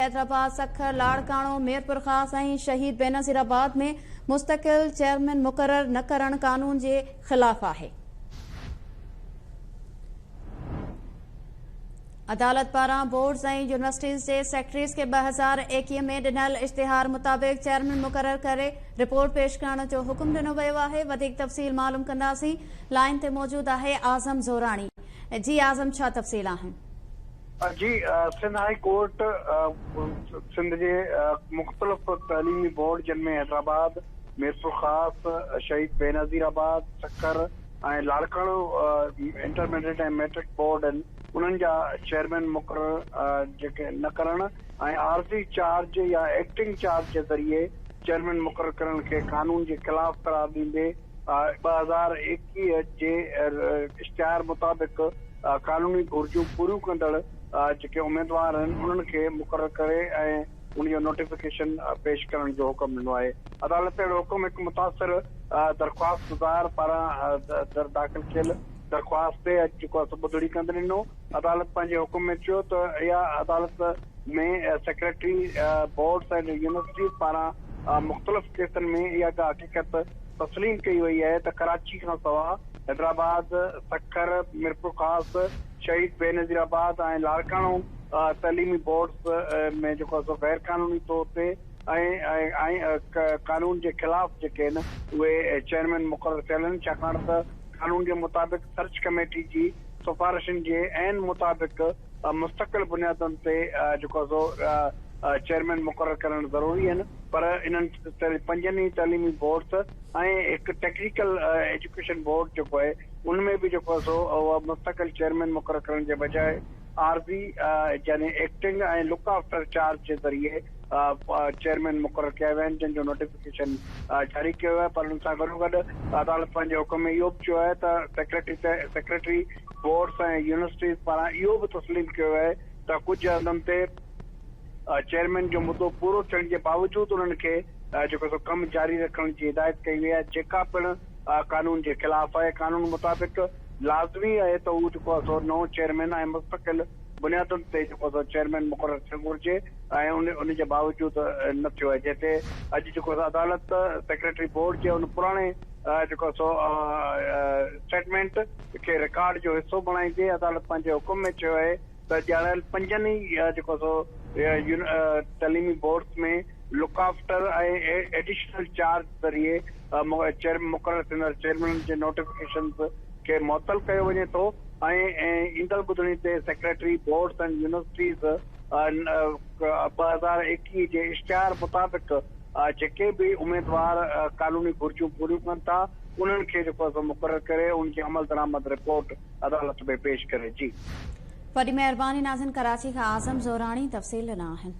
حيدرآباد، سکر، لاڙڪاڻو، ميرپورخاص ۽ شهيد بينظيرآباد ۾ مستقل چيئرمين مقرر نه ڪرڻ قانون جي خلاف آهي. عدالت پاران بورڊز ۽ يونيورسٽيز جي سيڪريٽريز کي 2021 ۾ ڏنل اشتهار مطابق چيئرمين مقرر ڪري رپورٽ پيش ڪرڻ جو حڪم ڏنو ويو آهي. وڌيڪ تفصيل معلوم ڪنداسين، لائين تي موجود آهي اعظم زوراڻي. جي اعظم ڇا تفصيل آهن؟ جي سنڌ هائي ڪورٽ سنڌ جي مختلف تعليمي بورڊ جن ۾ حيدرآباد، ميرپورخاص، شهيد بينظير آباد، Sukkur ۽ Larkana intermediate ۽ matric board آهن انهن جا چيئرمين مقرر جيڪي نه ڪرڻ ۽ عارضي چارج يا ايڪٽنگ چارج جي ذريعي چيئرمين مقرر ڪرڻ کي قانون جي خلاف قرار ڏيندي 2021 جي اشتهار مطابق قانوني گهرجون پوريون ڪندڙ جيڪي اميدوار آهن انهن کي مقرر ڪري ۽ ان جو نوٽيفڪيشن پيش ڪرڻ جو حڪم ڏنو آهي. عدالت اهڙو حڪم هڪ متاثر درخواستگذار پاران در داخل ڪيل درخواست تي اڄ جيڪو آهي سو ٻڌڻي ڪندي ڏنو. عدالت پنهنجي حڪم ۾ چيو ته اها عدالت ۾ سيڪريٽري بورڊز اينڊ يونيورسٽيز پاران مختلف ڪيسن ۾ اها ڪا حقيقت تسليم ڪئي وئي آهي ته ڪراچي کانسواء حيدرآباد، سکر، ميرپورخاص، شهيد بينظير آباد ۽ لاڙڪاڻو تعليمي بورڊز ۾ جيڪو آهي سو غير قانوني طور تي ۽ قانون جي خلاف جيڪي آهن اهي چيئرمين مقرر ٿيل آهن ڇاڪاڻ ته قانون جي مطابق سرچ ڪميٽي جي سفارشن جي عين مطابق مستقل بنيادن تي جيڪو آهي سو چيئرمين مقرر ڪرڻ ضروري آهن پر انهن پنجن ئي تعليمي بورڊز ۽ هڪ ٽيڪنيڪل ايجوڪيشن بورڊ جيڪو آهي ان ۾ به جيڪو آهي سو اها مستقل چيئرمين مقرر ڪرڻ جي بجاء عارضي يعني ايڪٽنگ ۽ لڪ آفٽر چارج جي ذريعي چيئرمين مقرر ڪيا ويا آهن جن جو نوٽيفڪيشن جاري ڪيو ويو آهي پر ان سان گڏوگڏ عدالت پنهنجي حڪم ۾ اهو به چيو آهي ته سيڪريٽري سيڪريٽري بورڊز ۽ يونيورسٽيز پاران اهو به تسليم ڪيو ويو آهي ته ڪجهه هنڌن تي چيئرمين جو مدو پورو ٿيڻ جي باوجود انهن کي جيڪو سو ڪم جاري رکڻ جي هدايت ڪئي وئي آهي جيڪا پڻ قانون جي خلاف آهي، قانون مطابق لازمي آهي ته هو جيڪو آهي سو نئون چيئرمين ۽ مستقل بنيادن تي جيڪو آهي سو چيئرمين مقرر ٿيڻ گهرجي ۽ ان ان جي باوجود نه ٿيو آهي جنهن تي اڄ جيڪو آهي سو عدالت سيڪريٽري بورڊ جي ان پراڻي جيڪو آهي سو اسٽيٽمينٽ کي رڪارڊ جو حصو بڻائيندي عدالت پنهنجي حڪم ۾ چيو آهي ته ڄاڻايل پنجن ئي جيڪو آهي سو تعليمي boards ۾ look after ۽ additional charge ذريعي مقرر ٿيندڙ چيئرمينن جي نوٽيفڪيشنز کي معطل ڪيو وڃي ٿو ۽ ايندڙ ٻڌڻي تي سيڪريٽري بورڊز اينڊ يونيورسٽيز 2021 جي اشتهار مطابق جيڪي به اميدوار قانوني گهرجون پوريون ڪن ٿا انهن کي جيڪو آهي سو مقرر ڪري ان جي عملدرآمد رپورٽ عدالت ۾ پيش ڪري. جي. وڏي مهرباني ناظرين ڪراچي کان اعظم زهراڻي تفصيل ڏنا آهن.